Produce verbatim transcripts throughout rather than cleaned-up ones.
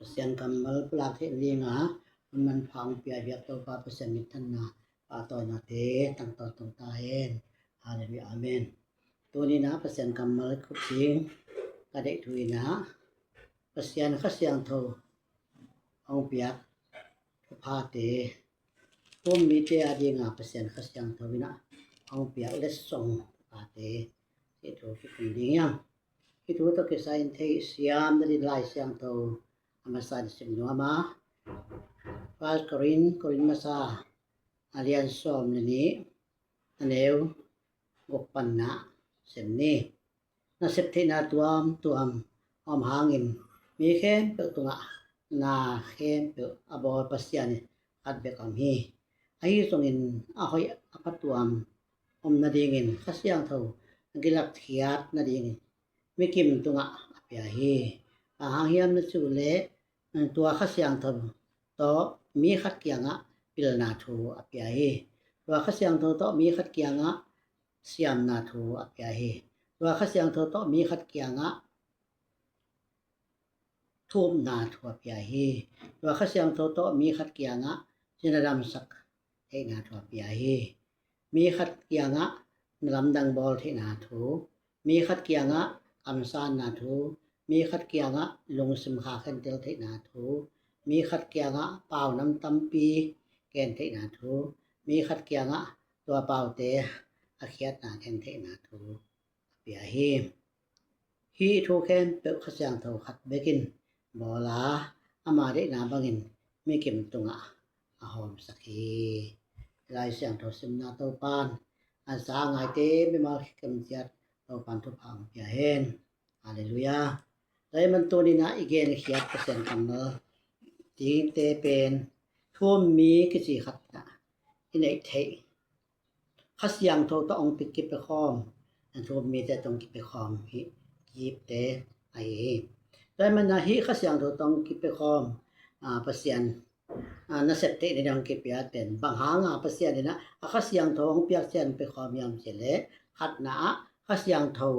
Pasian kammal pulak theih nadinga hun manpha hong pia biak Topa Pasian mitthanna pahtawinate tangtawn tong ta hen. Halleluiah, amen. Tuni-in ah Pasian kammal khupsing ka deih thu-in ah Pasian Kha Siangtho hong piak thuphate, thu-um mite adinga Pasian Kha Siangtho in ah hong piak letsong thuphate cih thu kikum ding hi hang. Hih thu tawh kisai-in theihsiam nading Lai Siangtho a masa in sim nuam a, First Korin, Korin masa a lian sawm le nih, a neu guk panna sim ni. Nasep theihna tuamtuam a om hangin mi khempeuh tungah na khempeuh a bawl Pasian khat bek a om hi. Ahi zongin a hoih a phatuam om nadingin Kha Siangtho a kilatkhiat nadingin mikim tungah a pia hi. Bang hang hiam na cih leh tua Kha Siangtho tawh mi khat kiangah pilna thu a pia hi. Tua Kha Siangtho tawh mi khat kiangah siamna thu a pia hi. Tua Kha Siangtho tawh mi khat kiangah thu-umna thu a pia hi. Tua Kha Siangtho tawh mi khat kiangah sin a damsak theihna thu a pia hi. Mi khat kiangah na lamdang bawl theihna thu, mi khat kiangah kamsanna thu, mi khat kiangah lungsim kha khentel theihna thu, mi khat kiangah pau nam tampi gen theihna thu, mi khat kiangah tua paute a khiatna khen theihna thu a pia hi. Hih thu khempeuh Kha Siangtho khat bekin bawl a, ama deihna bangin mikim tungah a hawmsak hi. Lai Siangtho simna Topan a za ngaite mimal kikim ciat Topan thupha hong pia hen. Halleluiah. Tua ahih man tuni-in ah i genkhiat Pasian kammal dingte pen thu-um mi kici khat ah i neih theih Kha Siangtho tawh hong kipiakhawm, thu-um mite tawh hong kipiakhawm hih kipte ahi hi. Tua ahih man ah hih Kha Siangtho tawh hong kipiakhawm, a, Pasian, a, nasep theih nading hong kipia pen bang hanga Pasian in ah a Kha Siangtho hong piak ciang piakhawm hiam cih leh, khatna ah Kha Siangtho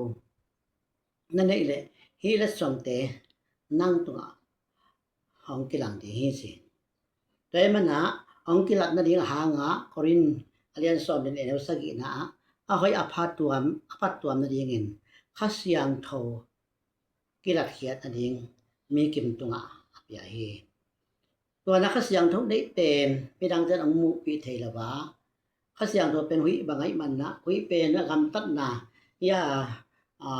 na neih leh hih letsongte nang tungah hong kilang ding hi ci. Tua ahih man ah hong kilat nading a hanga Korin a lian sawm le nih, a neu sagihna ah a hoih a phatuam, a phatuam nadingin Kha Siangtho kilatkhiat nading mikim tungah a pia hi. Tua na Kha Siangtho neih pen midangte in hong muhpih thei lo a, Kha Siangtho pen huih bang ahih man ah huih pen a gamtatna hi a, a,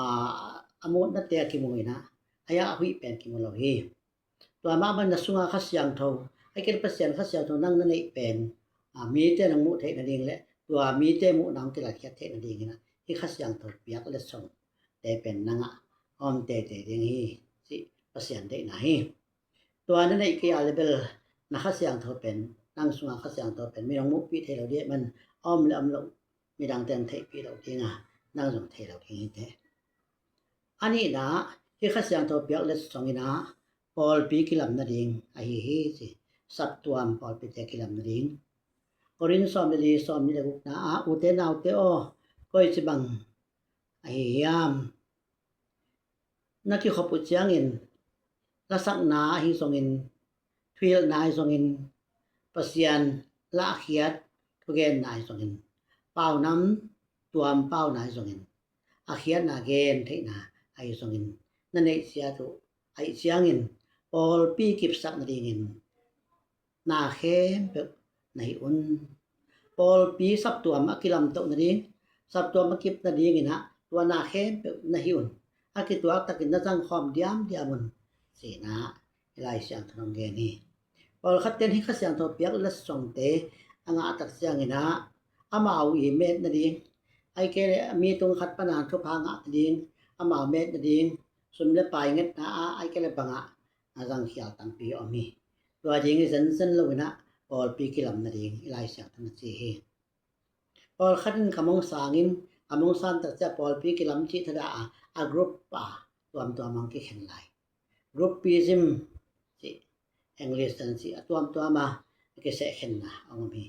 a mutnate a kimu in ah, a huih pen kimu lo hi. Tua mah bangin na sunga Kha Siangtho, ahih kei leh Pasian Kha Siangtho nang na neih pen, a, mite in hong muh theih nading le tua mite muhna hong kilatkhiat theih nadingin ah hih Kha Siangtho piak letsongte pen nangah a om teitei ding hi cih Pasian deihna hi. Tua na neih kei a leh bel na Kha Siangtho pen, nang sunga Kha Siangtho pen mi in hong muhpih thei lo ding ahih man a om le om loh midangte in theihpih loh ding a, nang zong thei lo ding hi teh. A nihna ah hih Kha Siangtho piak letsong in ah pawlpi kilam nading ahi hi ci. Saptuam pawlpite kilam nading. Korin sawm le li, sawm nih le gukna ah, ute naute aw, koici bang ahi hiam? Na kikhop uh ciangin lasakna ahi zongin, thuhilhna ahi zongin, Pasian lahkhiat thugenna ahi zongin, paunam tuam pauna ahi zongin, a khiatna gen theihna ahi zongin na neih ciat uh ahih ciangin pawlpi kipsak nadingin na khempeuh na hih un. Pawlpi saptuam a kilamtoh nading, saptuam a kip nadingin ah tua na khempeuh na hih un. A kituak takin na zangkhawm diamdiam un, ci-in ah hih Lai Siangtho in hong gen hi. Pawlkhatte in hih Kha Siangtho piak letsongte a ngah tak ciangin ah amau i met nading, ahih kei leh mi tung khat pana thupha ngah nading, amau met nading, sum le pai ngetna ah, ahih kei leh bangah a zangkhial tampi a om hi. Tua ding hi zenzen lo in ah pawlpi kilam nading hih Lai Siangtho in a ci hi. Pawlkhat in kam hong sang in, kam hong sang tak ciang pawlpi kilam cih thadah a, a group a tuamtuam hong kikhen lai. Groupism cih English tan cih a tuamtuam a kisehkhenna hong om hi.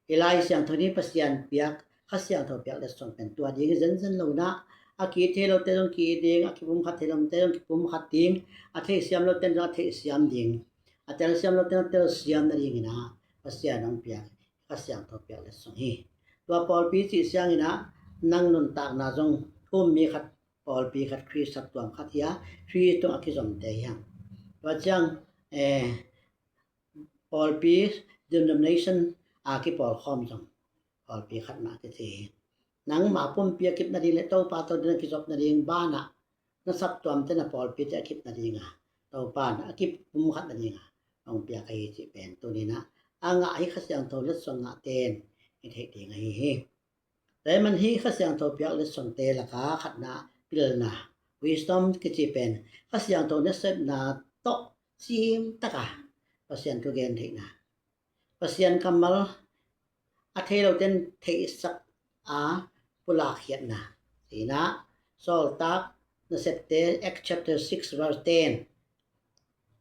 Hih Lai Siangtho in Pasian piak, Kha Siangtho piak letsong pen tua ding hi zenzen lo in ah, A ki-it thei lote zong ki-it ding, a kipumkhat thei lote zong kipumkhat ding, a theihsiam lote zong a theihsiam ding, a telsiam lote zong a telsiam nadingin ah Pasian hong piak Kha Siangtho piak letsong hi. Tua pawlpi cih ciangin ah nang nuntakna zong thu um mi khat, pawlpi khat, Khrist saptuam khat hi a, Khrist tungah kizomte hi hang. Tua ciang eh, pawlpi, denomination a kipawlkhawm zong pawlpi khat mah kici hi. Nangma pumpi a kip nading le Topa tawh ding a kizop nading banah na saptuamte, na pawlpite a kip nading a, Topa in a kipumkhat nading a hong piak ahi cih pen tuni-in ah a ngah hi. Kha Siangtho letsong ngahte in i theih ding ahi hi. Tua ahih manin hih Kha Siangtho piak letsongte lakah khatna, pilna, wisdom kici pen Kha Siangtho nasepna tawh cimtak a Pasian thu gen theihna, Pasian kammal a thei lote in theihsak a pulak khiatna. Cih ah Sawltak Nasepte, Acts chapter six verse ten,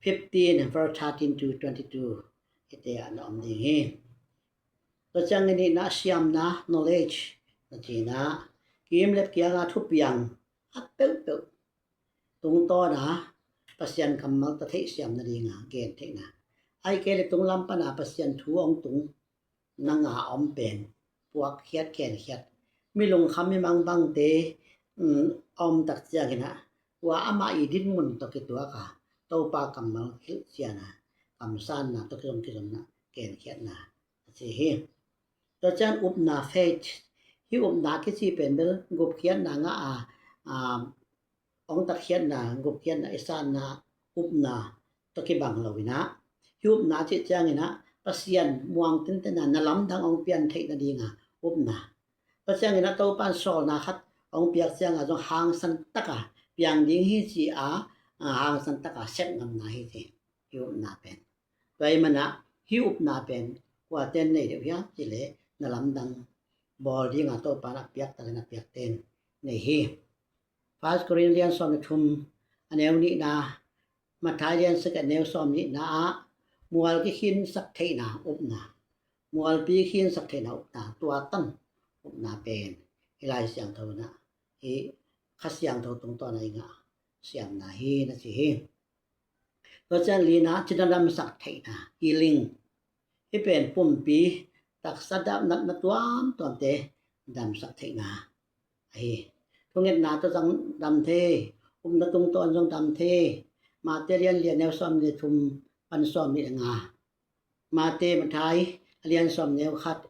fifteen, verse thirteen to twenty-two, hihte ah na om ding hi. Tua ciangin nihna, siamna, knowledge na cihna, kim le kianga thupiang khat peuhpeuh tungtawn a Pasian kammal tawh theihsiam nading a gen theihna. Ahih kei leh tunglam pan a Pasian thu hong tung nang a om pen puakkhiat, khenkhiat, mi lungkham, mi mangbangte, um, a om tak ciangin ah, tua amah i dinmun tawh kituak a Topa kammal hilhcian a kamsanna tawh kizom, kizomna, khenkhiatna a ci hi. Tua ciang upna, faith, hih upna kici pen bel gupkhiatna ngah a, a, hong tatkhiatna, gupkhiatna i sanna upna tawh kibang lo-in ah, hih upna cih ciangin ah Pasian muang tenten a na lamdang hong pian theih nading a upna. Tua ciangin ah Topa in sawlna khat hong piak ciang a zong hangsan tak a piang ding hi ci a, a, hangsan tak a sep ngamna hi ci. Hih upna pen, tua ahih manin ah hih upna pen kuate in nei deuh hiam cih leh na lamdang bawl ding a Topa in a piak tak in a piakte in nei hi. First Corinthians lian sawm le thum, a neu nihna, Matthai lian sagih, a neu sawm nihna ah mual kikhinsak theihna upna, mualpi khinsak theihna upna, tua tan upna pen hih Lai Siangtho in ah, hih Kha Siangtho tungtawn a i ngah siamna hi na ci hi. Tua ciang lina, cina damsak theihna, healing. Hih pen pumpi taksa dam, natna tuamtuamte damsak theihna ahi. Thungetna tawh zong dam thei, upna tungtawn zong dam thei. Matthai lian li, a neu sawm le thum pan sawm le nga. Matthai, Matthai a lian sawm, neu khat.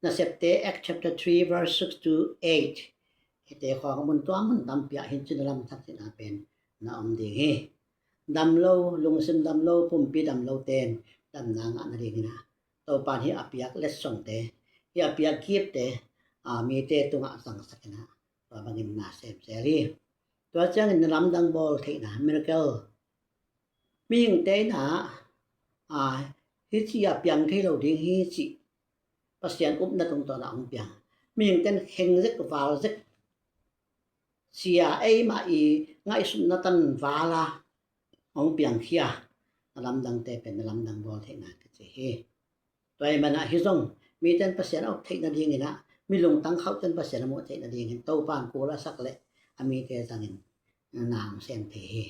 Nasepte, Acts chapter three verse six to eight. Hihte khawng a mun tuam mun tampi ah hin cina damsak theihna pen na om ding hi. Dam lo, lungsim dam lo, pumpi dam lote in damna ngah nadingin ah Topa in hih a piak letsongte, hih a piak giftte, a, mite tungah zangsak in ah tua bangin na semsel hi. Tua ciangin na lamdang bawl theihna, miracle. Mihingte in ah, a, hih ci a piang thei lo ding hi cih Pasian upna tungtawn a hong piang. Mihingte in kheng zek, val zek, sia, eimah i ngaihsutna tan val a hong piangkhia na lamdangte pen na lamdang bawl theihna kici hi. Tua ahih manin ah hih zong mite in Pasian a up theih nadingin ah, mi lungtang khauhte in Pasian a muh theih nadingin Topa in kul a sak leh a mite zangin na hong sem thei hi.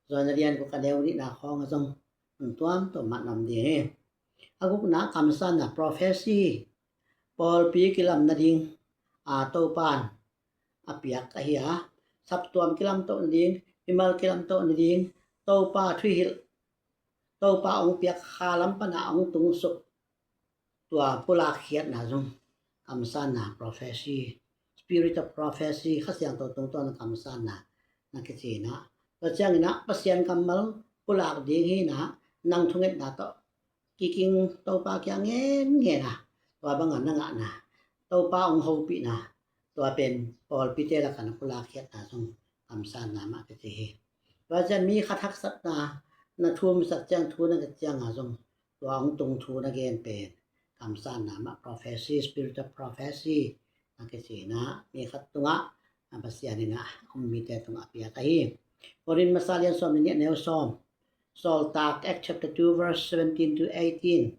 Johan a lian guk, a neu nihna khawng ah zong mun tuamtuam mah na om ding hi. A gukna, kamsanna, prophecy. Pawlpi kilam nading a Topa in a piak ahi a, saptuam kilamtoh nading, mimal kilamtoh nading, Topa thuhilh, Topa hong piak, kha lam pan a hong tungsuk, tua pulak khiatna zong kamsanna, prophecy, spirit of prophecy, Kha Siangtho tungtawn a kamsanna na kici in ah, tua ciangin ah Pasian kammal pulak ding hi in ah, nang thungetna tawh kiking, Topa kiang ngenngen a, tua bang a na ngahna, Topa hong hopihna, tua pen pawlpite lakah na pulak khiatna zong kamsanna mah kici hi. Tua ciang mi khat haksatna na thumsak ciang, thu na nget ciang a zong tua hong tung thu na gen pen kamsanna mah, prophecy, spirit of prophecy na kici in ah, mi khat tungah, a, Pasian in ah a um mite tungah a piak ahi. Korin masa lian sawm le nih, a neu sawm, Sawltak, Acts chapter two verse seventeen to eighteen.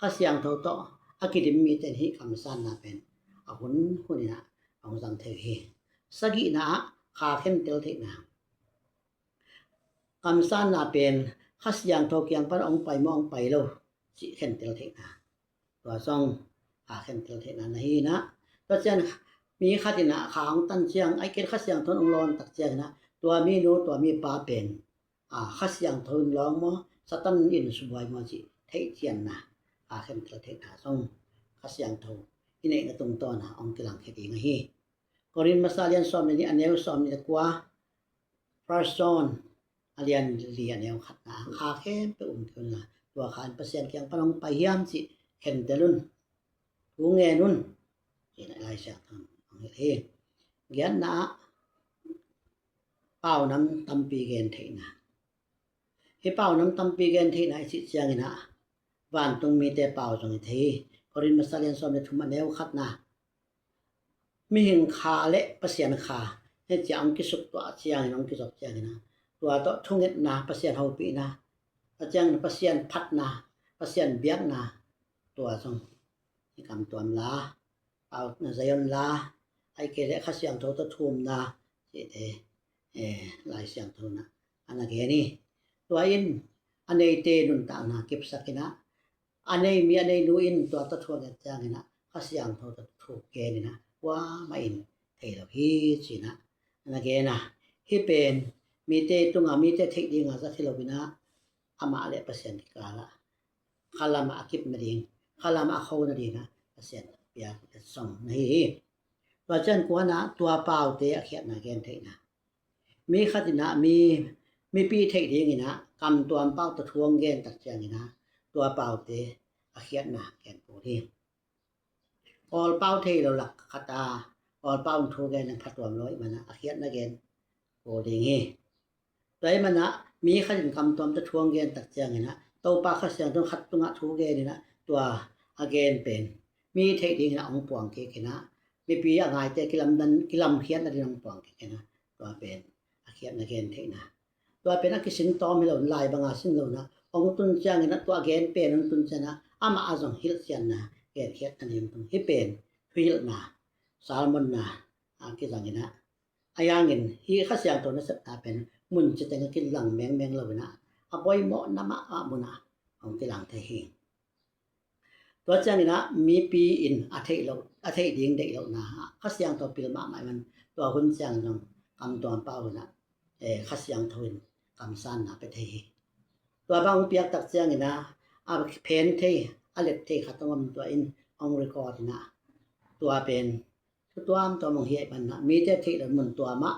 Kha Siangtho tawh a kidim mite in hih kamsanna pen a hun hun in ah hong zang thei uh hi. Sagihna ah kha khentel theihna. Kamsanna pen Kha Siangtho kiang pan hong pai maw hong pai lo cih khentel theihna. Tua zong kha khentel theihna na hi inah, tua ciang mi khat inah kha hong tan ciang, ai kei Kha Siangtho in hong lawn tak ciang inah, tua mi nu tua mi pa pen a, Kha Siangtho in lawng maw, Satan in subuai maw cih theihcianna, kha khentel theihna zong Kha Siangtho i neihna tungtawna hong kilangkhia ding ahi. Korin masa lian sawm le nih a neu sawm nih le kua, First John a lian li a neu khatna, kha khempeuh um kei unla, tua kha in Pasian kiang pan hong pai hiam cih khentel un, thu ngen un, cih Lai Siangtho in hong hilh hi. Giatna ah, pau nam tampi gen theihna. Hih pau nam tampi gen theihna i cih ciang inah, vantung mite pau zong i thei hi. Korin masa lian sawm le thum a neu khatna, mihing kha le Pasian kha, hih ciang hong kisuk tuah ciang inah, hong kizop ciang inah, tua tawh thungetna, Pasian hopihna, a ciang inah Pasian phatna, Pasian biakna, tua zong i kamtuam la, pau na Zion la, ai kei le Kha Siangtho tawh thumna cihte, eh, Lai Siangtho na a na gen hi. Tua in a neite nuntakna kipsak inah, a nei mi a nei nu in tua tawh thu a nget ciang inah Kha Siangtho tawh thu gen inah kuamah in thei lo hi ci inah a na gen a. Hih pen mite tunga mite theih dinga zat hi lo inah, amah le Pasian kikal ah khalam ah a kip nading, khalam ah a kho nading ah Pasian piak letsong na hi hi. Tua ciang kuana tua paute a khiatna gen theihna. Mi khat inah mi, mipi theih ding inah kamtuam pau tawh thu hong gen tak ciang inah tua paute a khiatna gen kul hi. Kawlpau thei lo lak khat a, Kawlpau in thu gen in phatuam lo ih manah a khiatna gen kul ding hi. Tua ih manah mi khat in kamtuam tawh thu hong gen tak ciang inah Topa Kha Siangtho in khat tungah thu gen inah tua a gen pen mi theih ding inah hong puang kik inah, mipi a ngaite kilamdan, kilamkhiat nading hong puang kik inah, tua pen a khiatna gen theihna. Tua pen a kising tawm hi lo, lai banga sing lo inah hong tun ciang inah tua gen pen hong tun ciang inah amah a zong hilhcianna, genkhiat nading hong tun. Hih pen thuhilhna, sermon na a kizang inah, a yangin hih Kha Siangtho nasepna pen mun citeng a kilang mengmeng lo inah, a poimawhna mahmah munah hong kilang thei hi. Tua ciang inah mipi in a theih lo, a theih ding deih lohna ah Kha Siangtho pil mahmah ih man, tua hun ciang zong kamtuam pau inah, eh, Kha Siangtho in kamsanna pia thei hi. Tua bang hong piak tak ciang inah a phen thei, a let thei khat hong om, tua in hong record inah, tua pen thu tuamtuam hong hiaih manah mite theih lo mun tuamah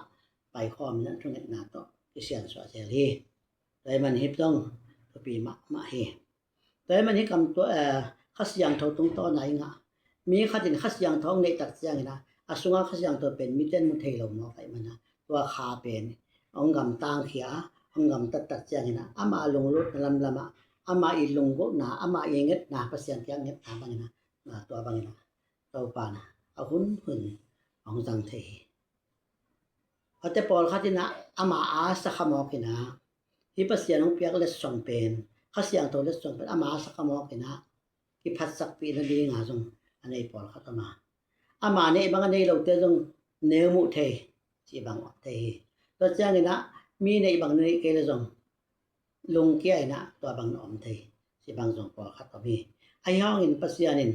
paikhawm inah thungetna tawh kisiansuah zel hi. Tua ih man hih zong thupi mahmah hi. Tua ih man hih kam tua, eh, Kha Siangtho tungtawna i ngah. Mi khat in Kha Siangtho hong neih tak ciang inah a sunga Kha Siangtho pen mite in mu thei lo mawk ahih manah tua kha pen hong gamtangkhia, hong gamtat tak ciang inah ama lunglutna lamlamah, ama i lunggulhna, ama i ngetna, Pasian kiang ngetna bang inah, tua bang inah Topa na a hunhun hong zang thei hi. Hate pawlkhat inah ama a sakha mawk inah, hih Pasian hong piak letsong pen, Kha Siangtho letsong pen ama a sakha mawk inah kiphatsakpihna dinga zong a nei pawlkhat om a, ama neih bang a nei lote zong neu muh thei cih bang om thei hi. Tua ciang inah mi neih bang neih kei le zong lungkia inah tua bang na om thei cih bang zong pawlkhat om hi. Ahi hangin Pasian in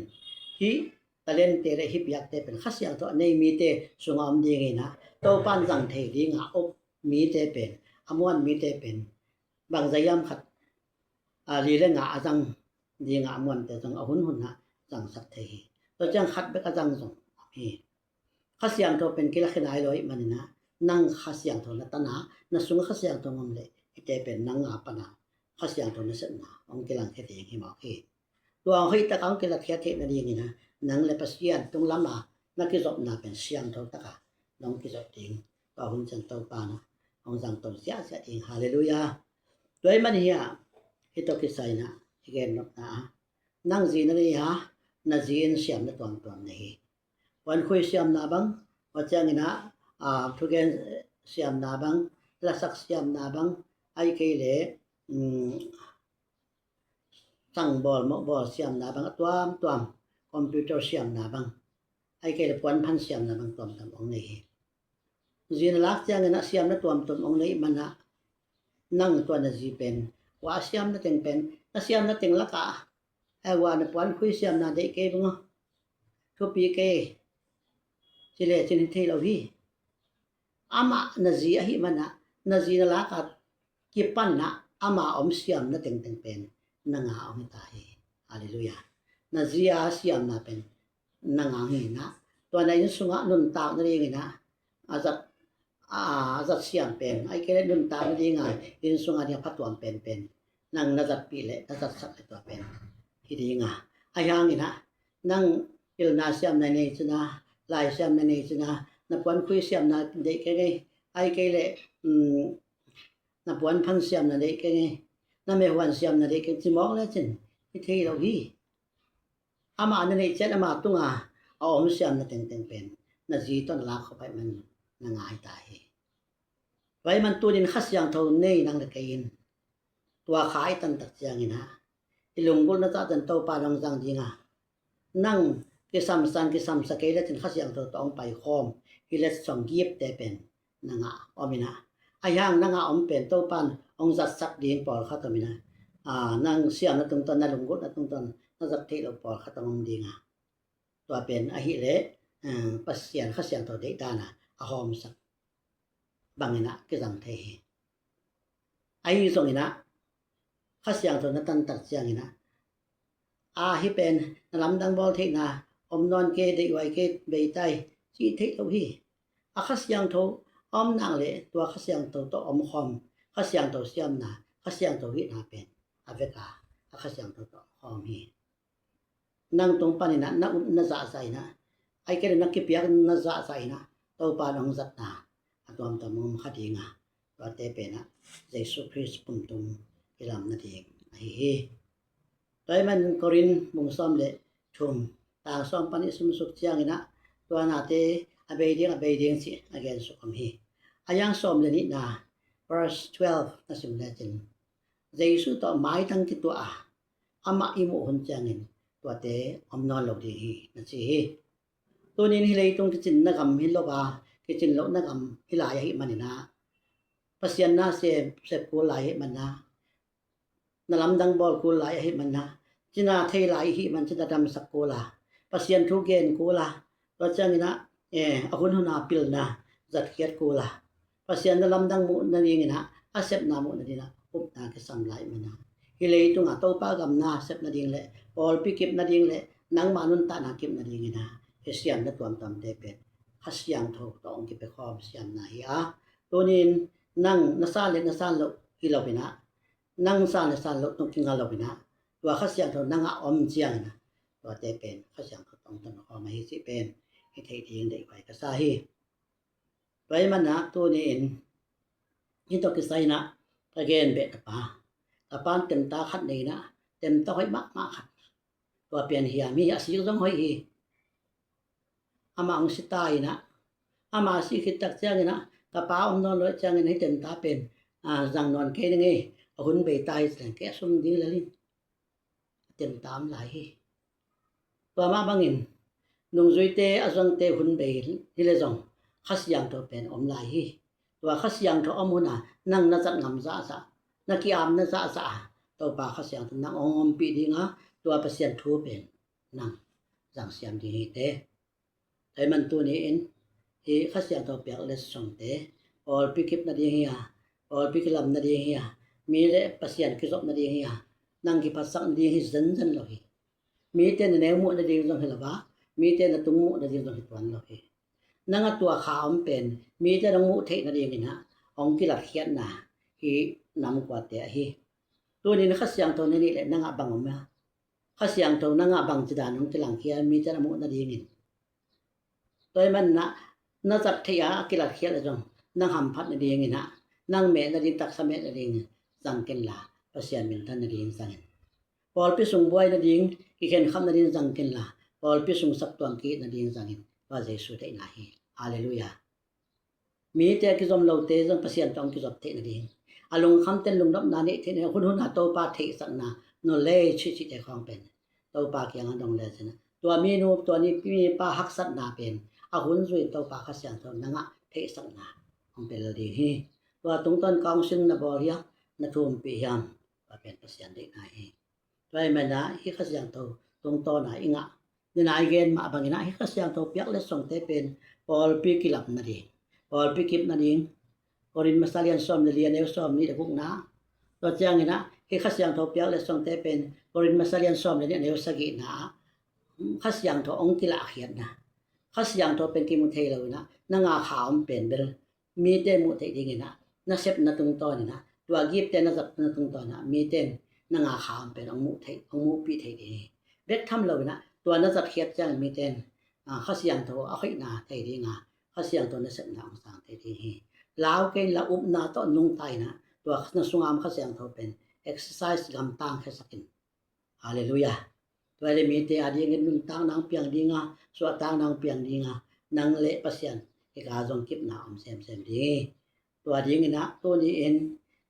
hih talente le hih piakte pen Kha Siangtho a nei mite sungah om ding inah Topa in zang thei dinga op mite pen, a muan mite pen bangzah hiam khat, a, li le nga a zang dinga a muante zong a hunhun ah zangsak thei hi. Tua ciang khat bek a zang zong om hi. Kha Siangtho pen kilakhia nai lo ih man inah, nang Kha Siangtho na tan a, na sung Kha Siangtho ngam leh hihte pen nang a pan a Kha Siangtho nasepna hong kilangkhia ding hi mawk hi. Tua hoih taka hong kilatkhiat theih nading inah nang le Pasian tunglam a na kizopna pen siangtho taka nong kizop ding, tua hun ciang Topa na hong zangto ziahziah ding. Halleluiah. Tua ih man hi a, hih tawh kisai inah i gen nopna a, nang zi na nei a, na zi in siamna tuamtuam nei hi. Puankhui siamna bang, tua ciang inah, a, thugen siamna bang, lasak siamna bang, ahih kei leh, um, sang bawl, mawh bawl siamna bang a tuamtuam, computer siamna bang, ahih kei leh puanphan siamna bang tuamtuam hong nei hi. Zi na lak ciangin ah siamna tuamtuam hong neih man ah, nang tua na zi pen, kua a siamna teng pen, na siamna teng lakah, eh, kua na puan khui siamna deih kei bang aw, thupi kei, ci lecin hi thei lo hi. Amah na zi ahih man ah, na zi na lak a kipan ah ama om siamna tengteng pen na nga hong hi ta hi. Halleluiah. Na zi a siamna pen na nga hong hi in ah, tua na inn sungah nuntak nadingin ah, a zat, a, a zat siam pen, ahih kei leh nuntak nading a inn sungah ding a phatuam penpen nang na zatpih leh na zatsak leh tua pen hi ding a, ahi hangin ah nang pilna siamna nei cin ah, lai siamna nei cin ah, na puan khui siamna deih keng ei, ahih kei leh, um, na puan phan siamna deih keng ei, na mehuan siamna deih keng ci mawk lecin hi thei lo hi. Amah na neih ciat ama tunga a om siamna tengteng pen na zi tawh na lak khop ahih man na nga hi ta hi. Tua ahih man tunin Kha Siangtho nei nang le kei in, tua kha i tan tak ciangin ah, i lunggulhna zahtan Topa in hong zang ding a, nang kisamsan kisamsa kei lecin Kha Siangtho tawh hong paikhawm, hi letsong gipte pen na ngah om in ah, ahi hang na ngah om pen Topa in hong zatsak ding pawlkhat om in ah, a, nang siamna tungtawn, na lunggulhna tungtawn na zat theih loh pawlkhat hong om ding a, tua pen ahih leh, a, Pasian Kha Siangtho deihdan a a hawmsak bangin ah kizang thei hi. Ahi zongin ah Kha Siangtho na tan tak ciangin ah, a, hih pen na lamdang bawl theihna om nawn kei, deihhuai kei, bei ta hi, cih theih loh hi. A Kha Siangtho a om nak leh tua Kha Siangtho tawh omkhawm, Kha Siangtho siamna, Kha Siangtho hihna pen a vek a, a Kha Siangtho tawh omkhawm hi. Nang tung panin ah na upna zahzah in ah, ahih kei leh na kipiakna zahzah in ah Topa in hong zatna a tuamtuam hong om kha ding a, tuate pen ah Jesu Khrist pumtung kilam nading ahi hi. Tua ahih man Korin bung sawm le thum, tang sawm pan i simsuk ciangin ah, tua nate a bei ding, a bei ding cih a gensuk om hi. A yang sawm le nihna, verse twelve na sim lecin, Jesu tawh maitang kituah a, amah i muh hun ciangin tuate om nawn lo ding hi, na ci hi. Tunin hih leitung kicinna gam hi lo a, kicin lohna gam hi lai ahih manin ah, Pasian na sep, sep kul lai ahih manin ah, na lamdang bawl kul lai ahih manin ah, cina thei lai ahih man cina damsak kul a, Pasian thu gen kul a, tua ciangin ah, eh, a hun hun a pilna zatkhiat kul a, Pasian na lamdang muh nadingin ah, a sepna muh nadingin ah upna kisam lai ahih manin ah, hih leitungah Topa gam na sep nading le, pawlpi kip nading le, nangmah nuntakna kip nadingin ah, hih siamna tuamtuamte pen Kha Siangtho tawh hong kipia khawm siamna hi a, tunin nang na san le na san loh hi lo in ah, nang san le san loh tawh kinga lo in ah, tua Kha Siangtho nang a om ciangin ah, tuate pen Kha Siangtho tawh hong tan khawm ahi cih pen hi thei ding deihhuai ka sa hi. Tua ahih man ah tuni-in hih tawh kisai in ah ka gen beh ka pa, ka pa'n temta khat nei in ah, temta hoih mahmah khat, tua pen hiam hi, a sik zong hoih hi. Amah hong si ta in ah, amah a sih khit tak ciangin ah, ka pa om nawn lo ciangin hih temta pen, a, zang nawn kei ning ei, a hun bei ta hi ci leng kei a sum ding lel in, a temta om lai hi. Tua mah bangin nungzuite a zuangte hun bei hi le zong Kha Siangtho pen om lai hi. Tua Kha Siangtho om hun a nang na zat ngam zahzah, na ki-apna zahzah a, Topa Kha Siangtho nang hong ompih ding a, tua Pasian thu pen nang zang siam ding hi te. Tua ahih man tuni-in hih Kha Siangtho piak letsongte, pawlpi kip nading hi a, pawlpi kilam nading hi a, mi le Pasian kizop nading hi a, nang kiphatsak nading hi zenzen lo hi. Mite na neu muh nading zong hi lo a, mite na tung muh nading zong hi tuan lo hi. Nang a tua kha om pen mite nong muh theih nadingin ah hong kilatkhiatna hih nam kuate ahi. Tunin Kha Siangtho na neih leh nang ah bang om a, Kha Siangtho nang ah bangci dan hong kilangkhia mite na muh nadingin. Tua ahih manin ah na zat theih a, a kilatkhiat leh zong nang hamphat nadingin ah, nang meh nading, taksa meh nadingin zang ken la, Pasian minthan nading zang in. Pawlpi sung buai nading, kikhenkham nading zang ken la, pawlpi sung saptuam ki-it nading zang in. Tua Jesu theihna hi. Halleluiah. Mite a kizom lote zong Pasian tawh hong kizop theih nading, a lungkhamte in lungdamna neih theih nading, hun hun a Topa theihsakna, knowledge cihte khawng pen Topa kiangah dong lecin ah, tua minu, tua ni, mipa haksatna pen a hun zui in Topa Kha Siangtho nang ah theihsakna pel ding hi. Tua tungtawn council na bawl hiam, na thumpih hiam, tua pen Pasian deihna hi. Tua hi manin ah hih Kha Siangtho tungtawn ah i ngah, nidang i gen mah bangin ah hih Kha Siangtho piak letsongte pen pawlpi kilam nading, pawlpi kip nading, Korin masa lian sawm le li, a neu sawm nih le gukna. Tua ciangin ah hih Kha Siangtho piak letsongte pen Korin masa lian sawm le nih, a neu sagihna ah Kha Siangtho hong kilahkhiatna. Kha Siangtho pen kimu thei lo in ah nang a kha om pen bel mite muh theih dingin ah, na sepna tungtawn in ah, tua giftte na zatna tungtawn in ah mite in nang a kha om pen hong muh theih, hong muhpih theih ding hi. Bek tham lo in ah tua na zatkhiat ciangin mite in, ah, Kha Siangtho a hoihna thei ding a, Kha Siangtho nasepna hong sang thei ding hi. Lau kei in la, upna tawh nungta in ah tua na sunga om Kha Siangtho pen exercise, gamtang khiasak in. Halleluiah. Tua hi leh mite a dingin nuntakna hong piang ding a, suahtakna hong piang ding a, nang le Pasian kikal zong kipna om semsem ding hi. Tua dingin ah tuni in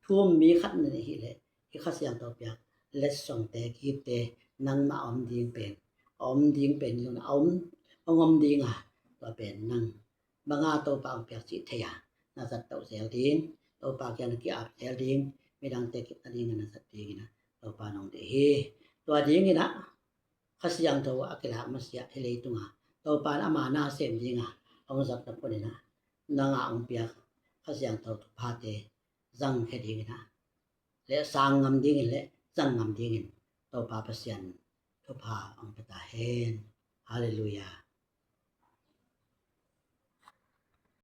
thu um mi khat na neih hi leh hih Kha Siangtho piak letsongte, giftte nangmah a om ding pen, a om ding pen zong a om, hong om ding a, tua pen nang banga Topa hong piak cih thei a, na zat toh zel ding, Topa kiang na ki-ap zel ding, midangte kipna dingin na zat dingin ah Topa in hong deih hi. Tua dingin ah Kha Siangtho a kilak masiah hih leitung a Topa in ama nasem ding a hong zatna panin ah nang a hong piak Kha Siangtho thuphate zangkhia dingin ah, le sang ngam dingin le zang ngam dingin Topa Pasian thupha hong pia ta hen. Halleluiah.